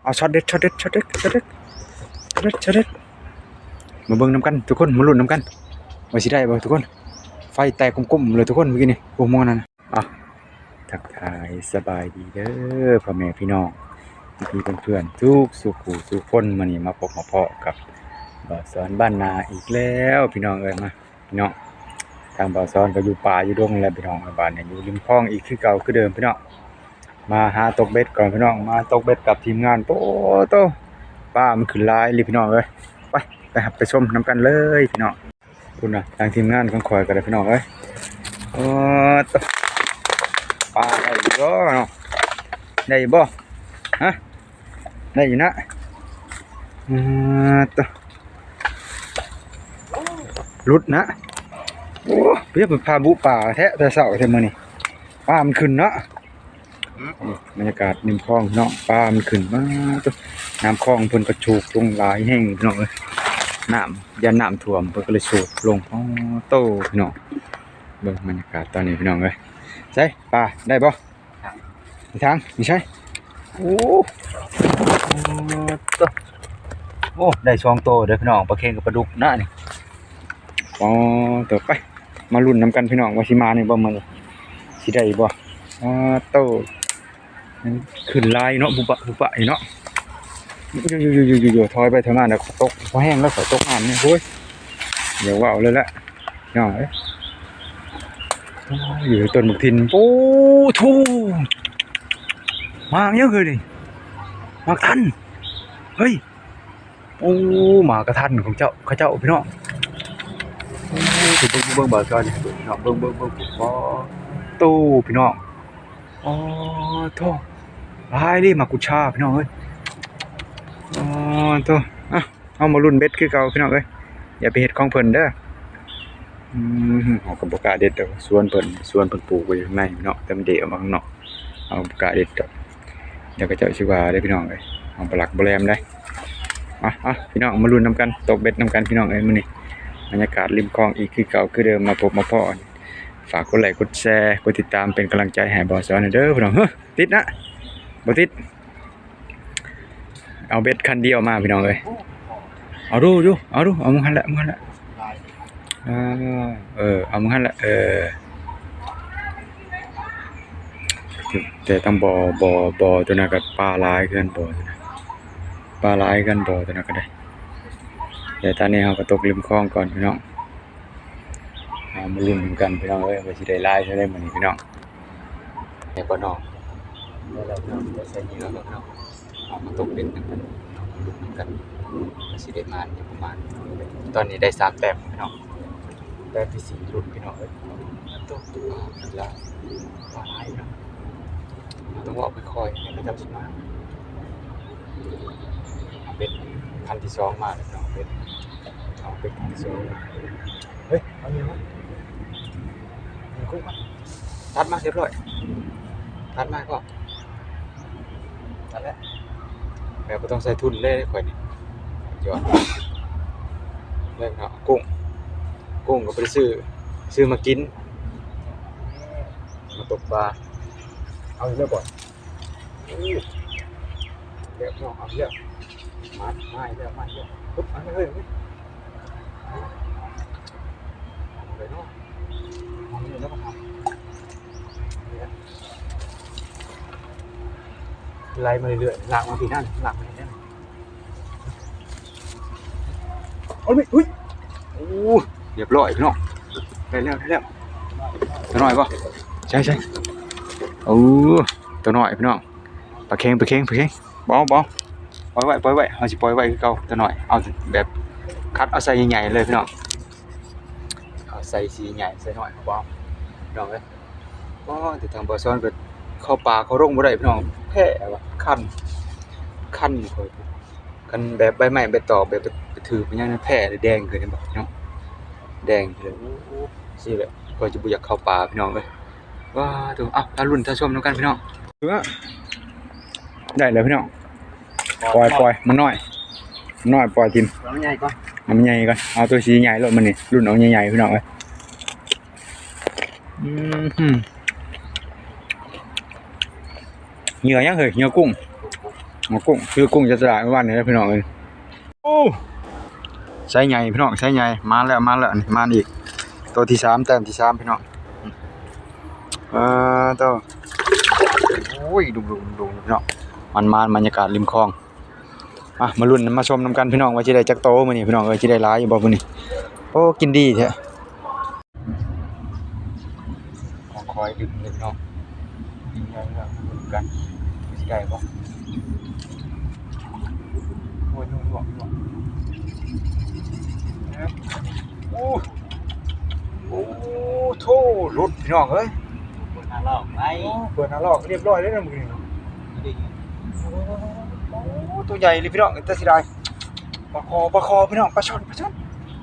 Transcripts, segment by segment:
ເອົາ ຊັອດເດັດ ຊັອດເດັດ ຊັອດເດັດ ຊັອດເດັດ ຊັອດເດັດ ຊັອດເດັດ ມາເບິ່ງນຳກັນທຸກຄົນ ມາລຸ້ນນຳກັນ ວ່າຊິໄດ້ບໍ່ທຸກຄົນ. ໄຟແຕກກຸ້ມໆເລີຍທຸກຄົນ ມື້ກີ້ນີ້ ໂອ້ ມ່ວນນັ້ນນະ. ເອົາ ທັກທາຍສະບາຍດີເດີພໍ່ແມ່ພີ່ນ້ອງ ພີ່ໆເພື່ອນໆ ທຸກສູ່ຜູ້ສູ່ຄົນ. ມື້ນີ້ມາພົບມາພໍ້ກັບບ່າວສອນບ້ານນາອີກແລ້ວພີ່ນ້ອງເອີຍ. ມາ ພີ່ນ້ອງ ທາງບ່າວສອນກໍຢູ່ປ່າຢູ່ດົງແຫຼະພີ່ນ້ອງ. ບາດນີ້ຢູ່ລິມຄອງອີກຄືເກົ່າຄືເດີມພີ່ນ້ອງ. ມາຫາຕົກເບັດກ່ອນພີ່ນ້ອງ ມາຕົກເບັດກັບທີມງານ. ໂອ້ໂຕ ປາມັນຂຶ້ນຫຼາຍອີ່ຫຼີພີ່ນ້ອງເອີຍ. ໄປ ໄປຮັບໄປຊົມນຳກັນເລີຍພີ່ນ້ອງ. ພຸ້ນນະ ທາງທີມງານຂອງຂ້ອຍກໍໄດ້ພີ່ນ້ອງເອີຍ. ໂອ້ໂຕ ປາໄດ້ຢູ່ບໍ່ເນາະ ໄດ້ຢູ່ບໍ່? ຮະ ໄດ້ຢູ່ນະ. ອື ໂຕ ຫຼຸດນະ. ໂອ້ ເປັນພາບຸປາແທ້ ແຕ່ເຊົ້າແທ້ມື້ນີ້ ປາມັນຂຶ້ນເນາະ. ບັນຍາກາດລິມຄອງເນາະ ປາມັນຂຶ້ນ ປາໂຕ ນ້ຳຄອງເພິ່ນກໍໂຊກລົງຫຼາຍແຮງພີ່ນ້ອງເອີຍ. ນ້ຳ ຢ້ານນ້ຳຖ້ວມເພິ່ນກໍເລີຍໂຊກລົງ. ໂອ້ໂຕ ພີ່ນ້ອງ ເບິ່ງບັນຍາກາດຕອນນີ້ພີ່ນ້ອງເອີຍ. ໃສ ປາໄດ້ບໍ່? ມີທາງ ມີໃສ? ໂອ້ ໂອ້ໂຕ ໂອ້ ໄດ້ສອງໂຕເດີພີ່ນ້ອງ ປາເຄັງກັບປາດຸກນະນີ້. ອໍ ໂຕ ໄປ ມາລຸ້ນນຳກັນພີ່ນ້ອງ ວ່າຊິມານີ້ບໍ່ມື້ນີ້ ຊິໄດ້ບໍ່? ອໍ ໂຕ ຂຶ້ນຫຼາຍເນາະ ບຸບະບຸບະນີ້ເນາະ. ຢູ່ໆໆໆ ຖອຍໄປຖອຍມາແລ້ວກໍຕົກ ພໍແຮງແລ້ວກໍຕົກນ້ຳນີ້. ໂອ້ຍ ຢ່າເວົ້າເລີຍແຫຼະ ພີ່ນ້ອງເອີຍ. ຢູ່ຕົ້ນໝາກທິ່ນ. ໂອ້ໂທ້ ໝາກຫຍັງເຮີ້ຍນີ້? ໝາກທັນ ເຮີ້ຍ. ໂອ້ ໝາກກະທັນຂອງເຈົ້າ ເຂົາເຈົ້າພີ່ນ້ອງ. ໂອ້ ເບິ່ງ ເບິ່ງ ເບິ່ງ ບ່າວຈອຍນີ້ພີ່ນ້ອງ ເບິ່ງ ເບິ່ງ ເບິ່ງ ໂອ້ໂຕ ພີ່ນ້ອງ. ອໍ ໂທ້ ຫຼາຍເດ້ ໝາກກຸດຊາພີ່ນ້ອງເອີຍ. ອໍ ໂທ້ ອ່ະ ເຮົາມາລຸ້ນເບັດຄືເກົ່າພີ່ນ້ອງເອີຍ ຢ່າໄປເຮັດຂອງເພິ່ນເດີ. ອືມ ເຮົາກໍບໍ່ກ້າເດັດດອກ ສວນເພິ່ນ ສວນເພິ່ນປູກໄວ້ຢູ່ຂ້າງໃນເນາະ ແຕ່ມັນເດອອກມາຂ້າງນອກ ເຮົາບໍ່ກ້າເດັດດອກ ດຽວເຂົາເຈົ້າຊິວ່າເດ້ພີ່ນ້ອງເອີຍ ເຮົາບໍ່ຫຼັກບໍ່ແຫຼມເດ້. ມາ ເອົາ ພີ່ນ້ອງມາລຸ້ນນຳກັນ ຕົກເບັດນຳກັນພີ່ນ້ອງເອີຍ. ມື້ນີ້ບັນຍາກາດລິມຄອງອີກຄືເກົ່າຄືເດີມ ມາພົບມາພໍ້ ຝາກກົດໄລກົດແຊ ກົດຕິດຕາມເປັນກຳລັງໃຈໃຫ້ບ່າວສອນແດ່ເດີພີ່ນ້ອງ. ເຮີ ຕິດນະ ບໍ່ຕິດ. ເອົາເບັດຄັນດຽວມາພີ່ນ້ອງເອີຍ. ເອົາດູ ດູ ເອົາດູ ເອົາໝ່ອງຫັ້ນແຫຼະ ໝ່ອງຫັ້ນແຫຼະ. ເອີ ເອີ ເອົາໝ່ອງຫັ້ນແຫຼະ ເອີ. ແຕ່ທາງບໍ່ ບໍ່ ບໍ່ຕົວນັ້ນກໍປາຫຼາຍຄືກັນ ບໍ່ຕົວນັ້ນ ປາຫຼາຍຄືກັນ ບໍ່ຕົວນັ້ນກໍໄດ້. ແຕ່ຕອນນີ້ເຮົາກໍຕົກລິມຄອງກ່ອນພີ່ນ້ອງ. ເຮົາມາລຸ້ນນຳກັນພີ່ນ້ອງເອີຍ ວ່າຊິໄດ້ຫຼາຍເທົ່າໃດມື້ນີ້ພີ່ນ້ອງ. ແມ່ປານ້ອງ ໄດ້ແລ້ວພີ່ນ້ອງ ໄດ້ໃສ່ເຫຍື່ອແລ້ວພີ່ນ້ອງ. ເຮົາມາຕົກເບັດນຳກັນພີ່ນ້ອງ ມາລຸ້ນນຳກັນ ວ່າຊິໄດ້ໝານຢູ່ປະມານ. ຕອນນີ້ໄດ້ສາມແຕ້ມພີ່ນ້ອງ ແຕ້ມທີສີ່ຫຼຸດພີ່ນ້ອງເອີຍ. ຕົກ ຕົກ ຕົກ ປາຫຼາຍເນາະ. ເຮົາຕ້ອງເວົ້າຄ່ອຍໆ ໃຫ້ເຂົາເຈົ້າຊິມາ. ເອົາເບັດຄັນທີສອງມາແລ້ວພີ່ນ້ອງ ເບັດ ເອົາເບັດຄັນທີສອງມາ. ເຮີ້ຍ ເອົານີ້ມາ ນີ້ຄຸມມາ ຕັດມາຮຽບຮ້ອຍ ຕັດມາກໍຕັດແລ້ວ. ແບບບໍ່ຕ້ອງໃສ່ທຶນເລີຍຂ້ອຍນີ້ ຍອດເລີຍເນາະ. ກຸ້ງ ກຸ້ງກໍບໍ່ໄດ້ຊື້ ຊື້ມາກິນ ມາຕົກປາ. ເອົາອີກແລ້ວບໍ່? ໂອ້ ແລ້ວເນາະ ເອົາແລ້ວ ມາ ມາອີກແລ້ວ ມາອີກແລ້ວ. ປຶບ ເອົາເລີຍ ເອົາເລີຍ ເອົາເລີຍເນາະ ເອົາເລີຍແລ້ວກໍທຳ ໄລ່ມາເລື້ອຍໆ ລາກມາພີ້ນັ້ນ ລາກມາພີ້ນັ້ນ. ເອົາເລີຍ ອຸ້ຍ ໂອ້ ຮຽບຮ້ອຍພີ່ນ້ອງ ໄດ້ແລ້ວ ໄດ້ແລ້ວ. ຕົວນ້ອຍບໍ່? ໃຊ່ໆ ໂອ້ ຕົວນ້ອຍພີ່ນ້ອງ. ປາເຄັງ ປາເຄັງ ປາເຄັງ ບໍ່ ບໍ່ ປ່ອຍໄວ້ ປ່ອຍໄວ້ ເຮົາຊິປ່ອຍໄວ້ຄືເກົ່າ. ຕົວນ້ອຍ ເອົາແບບຄັດເອົາໃສ່ໃຫຍ່ໆເລີຍພີ່ນ້ອງ ເອົາໃສ່ສີໃຫຍ່ໃສ່ນ້ອຍ ບໍ່ ພີ່ນ້ອງເອີຍ. ອໍ ແຕ່ທາງບ່າວສອນກໍເຂົ້າປ່າເຂົ້າດົງບໍ່ໄດ້ພີ່ນ້ອງ ແພ້ວ່າ ຄັນ ຄັນຂ້ອຍ ຄັນແບບໃບໄມ້ໃບຕອກ ແບບໄປຖືກໄປຫຍັງນັ້ນ ແພ້ແດງຂຶ້ນ ເຫັນບໍ່ເນາະ ແດງຂຶ້ນ. ໂອ້ ຊີ້ແຫຼະ ຂ້ອຍຈະບໍ່ຢາກເຂົ້າປ່າພີ່ນ້ອງເອີຍ. ວ້າ ໂທ້ ເອົ້າ ຖ້າລຸ້ນຖ້າຊົມນຳກັນພີ່ນ້ອງ. ໄດ້ແລ້ວພີ່ນ້ອງ ປ່ອຍ ປ່ອຍ ມັນນ້ອຍ ມັນນ້ອຍ ປ່ອຍຖິ້ມ ເອົາມັນໃຫຍ່ກ່ອນ ເອົາມັນໃຫຍ່ກ່ອນ ເອົາຕົວສີໃຫຍ່ໂລດ. ມື້ນີ້ລຸ້ນເອົາໃຫຍ່ໆ ພີ່ນ້ອງເອີຍ. ອືມ ເຫຍື່ອຫຍັງເຮີ້ຍ? ເຫຍື່ອກຸ້ງ ໝາກກຸ້ງ ຄືກຸ້ງຈັດຕະຫຼາດມື້ວານນີ້ແຫຼະພີ່ນ້ອງເອີຍ. ໂອ້ ໄຊໃຫຍ່ພີ່ນ້ອງ ໄຊໃຫຍ່ ມາແລ້ວ ມາແລ້ວ ມາອີກ ໂຕທີສາມ ແຕ້ມທີສາມພີ່ນ້ອງ. ປາໂຕ ໂອ້ຍ ດຸ່ມໆໆ ພີ່ນ້ອງ ມັນໆ ບັນຍາກາດລິມຄອງ. ມາ ມາລຸ້ນມາຊົມນຳກັນພີ່ນ້ອງ ວ່າຊິໄດ້ຈັກໂຕມື້ນີ້ພີ່ນ້ອງເອີຍ ຊິໄດ້ຫຼາຍຢູ່ບໍ່ມື້ນີ້. ໂອ້ ກິນດີແທ້. ຄ່ອຍໆດຶງເລີຍພີ່ນ້ອງ ຍິງໃຫຍ່ແລ້ວ ມາລຸ້ນກັນ ຊິໄດ້ບໍ່? ໂອ້ຍ ໂອ້ຍ ໂອ້ຍ ໂອ້ຍ ໂອ້ ໂອ້ໂທ້ ຫຼຸດພີ່ນ້ອງເອີຍ. ເປີດໜ້າລອກໄວ້ ໂອ້ ເປີດໜ້າລອກຮຽບຮ້ອຍເລີຍນະມື້ນີ້ເນາະ. ໂອ້ ໂຕໃຫຍ່ເລີຍພີ່ນ້ອງ ແຕ່ເສຍດາຍ. ປາຄໍ່ ປາຄໍ່ພີ່ນ້ອງ ປາຊ່ອນ ປາຊ່ອນ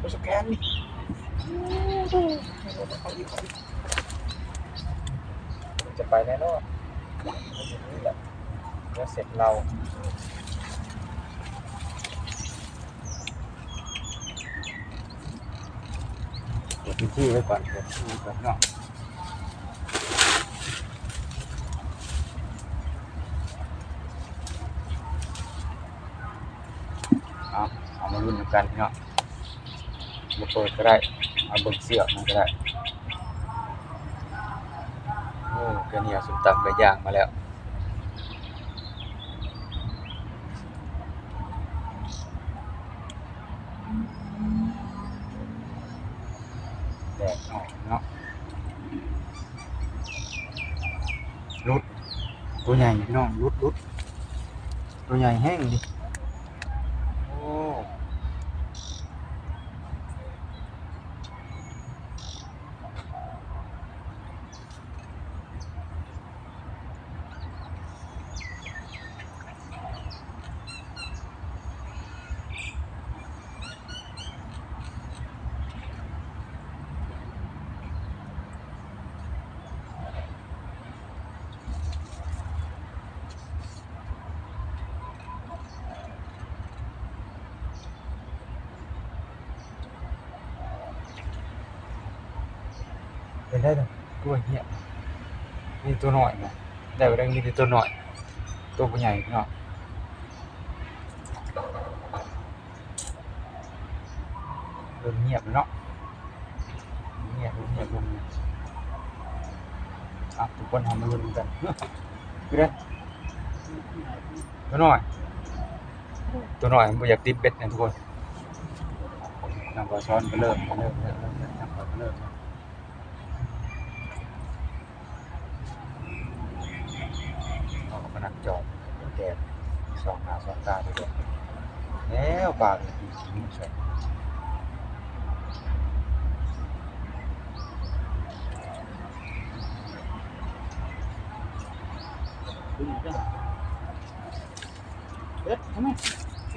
ປາສະແກນນີ້. ຈະໄປແນ່ນອນ ດຽວເສັດເຫຼົ້າ. ເປີດພື້ນທີ່ໄວ້ກ່ອນ ເປີດພື້ນທີ່ໄວ້ກ່ອນເນາະ. ເອົາ ເອົາມາລຸ້ນນຳກັນເນາະ. ບໍ່ເປີດກໍໄດ້ ເອົາເບິ່ງເຊືອກມັນກໍໄດ້. ໂອ້ ກະໜຽວ ສົ້ມຕຳໄກ່ຍ່າງມາແລ້ວ. ແດດອອກເນາະ ຫຼຸດ ໂຕໃຫຍ່ພີ່ນ້ອງ ຫຼຸດ ຫຼຸດ ໂຕໃຫຍ່ແຮງນີ້. ໂອ້ ເປັນໄດ້ເນາະ ຄືວ່າຮຽບ ມີໂຕນ້ອຍນະ ໄດ້ບໍ່ໄດ້ ມີແຕ່ໂຕນ້ອຍ ໂຕບໍ່ໃຫຍ່ເນາະ. ເລີ່ມງຽບແລ້ວເນາະ ງຽບ ງຽບລົງ. ອ່ະ ທຸກຄົນ ເຮົາມາລຸ້ນນຳກັນ ຄືໄດ້ ໂຕນ້ອຍ ໂຕນ້ອຍມັນບໍ່ຢາກຕິດເບັດນະທຸກຄົນ. ນຳບ່າວສອນກໍເລີ່ມ ເລີ່ມ ເລີ່ມ ເລີ່ມ ນຳບ່າວສອນກໍເລີ່ມ. ເຮົາກໍມານັ່ງຈອງແດດ ສ່ອງໜ້າສ່ອງຕາໄປເບິ່ງ ແລ້ວປາກະຕິງໃສ່. ເຮັດທຳໄມ? ໂ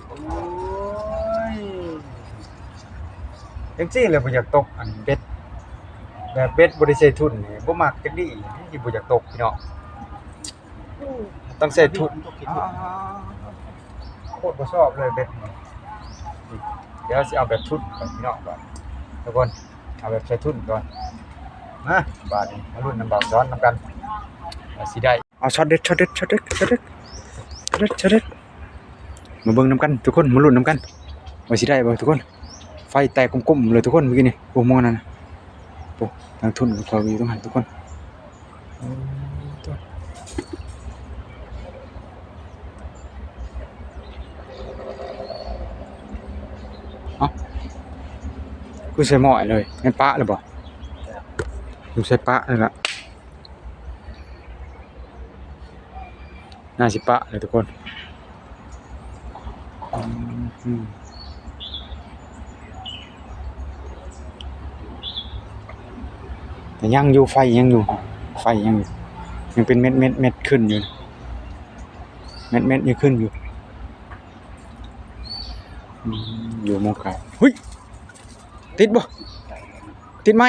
ອ້ຍ ຈັ່ງຊີ້ແຫຼະບໍ່ຢາກຕົກ ອັນເບັດ ແບບເບັດບໍ່ໄດ້ໃສ່ທຸນນີ້ ບໍ່ມັກຈັກດີ້ ຊິບໍ່ຢາກຕົກພີ່ນ້ອງ. ຕ້ອງໃສ່ທຸນ ໂຄດບໍ່ຊອບເລີຍເບັດນີ້. ດຽວຊິເອົາແບບທຸນກ່ອນພີ່ນ້ອງ ກ່ອນ ທຸກຄົນ ເອົາແບບໃສ່ທຸນກ່ອນ. ມາ ບາດນີ້ມາລຸ້ນນຳບ່າວສອນນຳກັນ ວ່າຊິໄດ້ ເອົາ ຊັອດເດັດ ຊັອດເດັດ ຊັອດເດັດ ຊັອດເດັດ ຊັອດເດັດ ມາເບິ່ງນຳກັນທຸກຄົນ ມາລຸ້ນນຳກັນ ວ່າຊິໄດ້ບໍ່ທຸກຄົນ. ໄຟແຕກກົມໆເລີຍທຸກຄົນ ມື້ກີ້ນີ້ ໂອ້ ໝໍ້ນັ້ນນະ ໂອ້ ທາງທຸນກໍເຂົ້າຢູ່ຕາງຫັ້ນທຸກຄົນ. ໂອ້ ໂທ້ ເອົ້າ ຄືໃສ່ໝໍ້ເລີຍ ແມ່ນປະແລ້ວບໍ່? ສົງໄສປະແລ້ວລະ. ໜ້າຊິປະແລ້ວທຸກຄົນ. ອືມ ແຕ່ຍັງຢູ່ ໄຟຍັງຢູ່ ໄຟຍັງຢູ່ ຍັງເປັນເມັດໆໆຂຶ້ນຢູ່ ເມັດໆຍັງຂຶ້ນຢູ່. ອືມ ຢູ່ໝ່ອງກາງ ຫຸ້ຍ ຕິດບໍ່? ຕິດໄມ້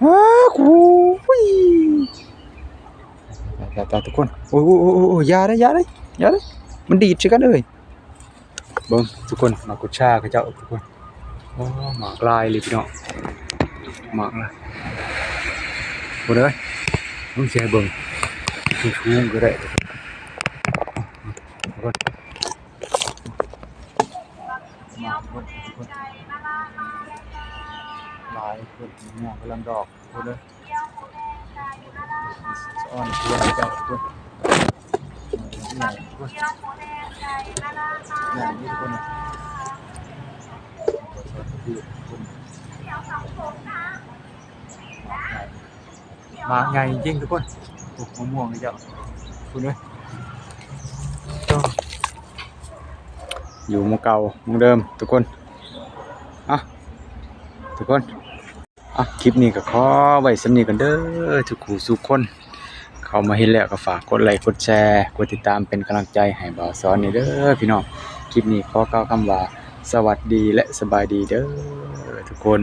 ອ້າ ໂອ້ຍ ຕາຍໆໆ ທຸກຄົນ ໂອ້ຍໆໆໆ ຢ່າເດີ້ ຢ່າເດີ້ ຢ່າເດີ້ ມັນດີດໃສ່ກັນເອີຍ. ເບິ່ງທຸກຄົນ ໝາກກຸດຊາເຂົາເຈົ້າທຸກຄົນ ໂອ້ ໝາກຫຼາຍເລີຍພີ່ນ້ອງ ໝາກຫຼາຍ ເບິ່ງເດີ້ ເບິ່ງຊິໃຫ້ເບິ່ງ ສູງໆກໍໄດ້ ມາເບິ່ງທຸກຄົນ ຫຼາຍຄົນ ແມ່ກຳລັງດອກ ເບິ່ງເດີ ສະອອນເພື່ອນເຈົ້າ ເບິ່ງ ງາມທຸກຄົນ ໝາກໃຫຍ່ຈິງໆ ທຸກຄົນ ໂອ້ ມະມ່ວງເຈົ້າ ພຸ້ນເດີ ຢູ່ໝ່ອງເກົ່າໝ່ອງເດີມທຸກຄົນ ເອົ້າ ທຸກຄົນ ອ່ະ ຄລິບນີ້ກໍຂໍໄວ້ສ່ຳນີ້ກ່ອນເດີ ທຸກຜູ້ສູ່ຄົນ ເຂົ້າມາເຫັນແລ້ວກໍຝາກກົດໄລ ກົດແຊ ກົດຕິດຕາມເປັນກຳລັງໃຈໃຫ້ບ່າວສອນແດ່ເດີພີ່ນ້ອງ ຄລິບນີ້ຂໍກ່າວຄຳວ່າ ສະຫວັດດີ ແລະ ສະບາຍດີເດີທຸກຄົນ.